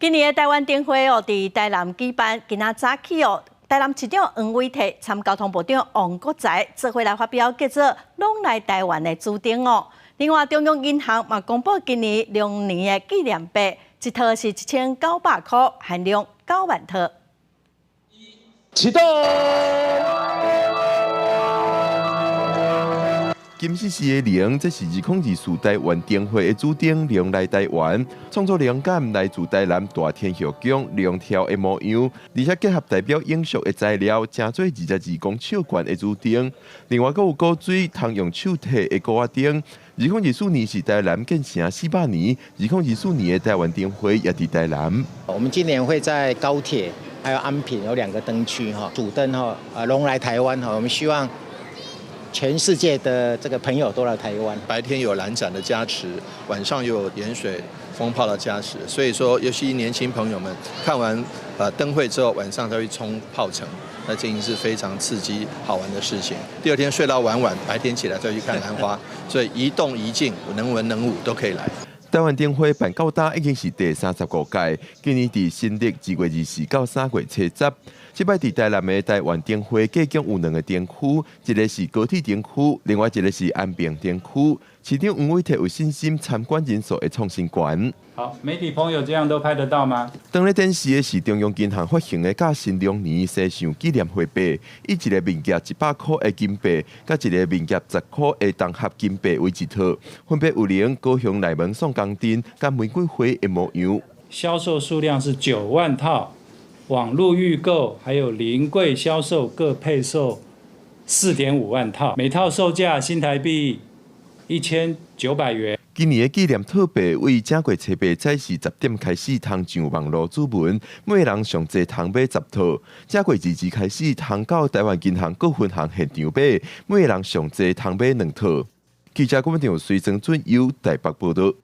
今年的台灣燈會哦，佇台南舉辦，今仔早起哦，台南市長黃偉哲參交通部長王國材做伙來發表叫做「攏來台灣」的主燈哦。另外，中央銀行嘛公布今年龍年的紀念幣，一套是1900箍，限量9萬套。啟動。金絲絲的龍，這是2024台灣燈會的主燈龍來台灣，創作靈感來自台南大天后宮龍柱的模樣，而且結合代表永續的材料，成做22公尺懸的主燈。另外，閣有古錐通用手提的鼓仔燈。2024年是台南建城400年，2024年的台灣燈會也佇台南。我們今年會在高鐵還有安平有兩個燈區哈，主燈哈，龍來台灣哈，我們希望全世界的這個朋友都來台灣。白天有藍盞的加持，晚上又有鹽水蜂炮的加持，所以說，尤其年輕朋友們看完燈會之後，晚上再去衝炮城，那這已經是非常刺激好玩的事情。第二天睡到晚晚，白天起來再去看蘭花，所以一動一靜，能文能武都可以來。台灣燈會辦到今已經是第35屆，今年佇新曆2月24到3月70。這擺佇台南的台灣燈會，計共有兩個燈區，一個是高鐵燈區，另外一個是安平燈區。市長黃偉哲有信心參觀人數會創新高。好，媒體朋友這樣都拍得到嗎？當咧展示的是中央銀行發行的佮新龍年生相紀念貨幣，以一個面額100箍的金幣，佮一個面額10箍的銅合金幣為一套，分別有龍高雄內門宋江陣佮玫瑰花的模樣。銷售數量是9萬套，網路預購還有臨櫃銷售各配售4.5萬套，每套售價新台幣1900元。今年的紀念套幣為正月初八早時10點開始通上網路諮詢，每人上濟通買10套。正月22開始通到台灣銀行各分行現場買，每人上濟通買兩套。記者郭文長、隨曾俊優台北報道。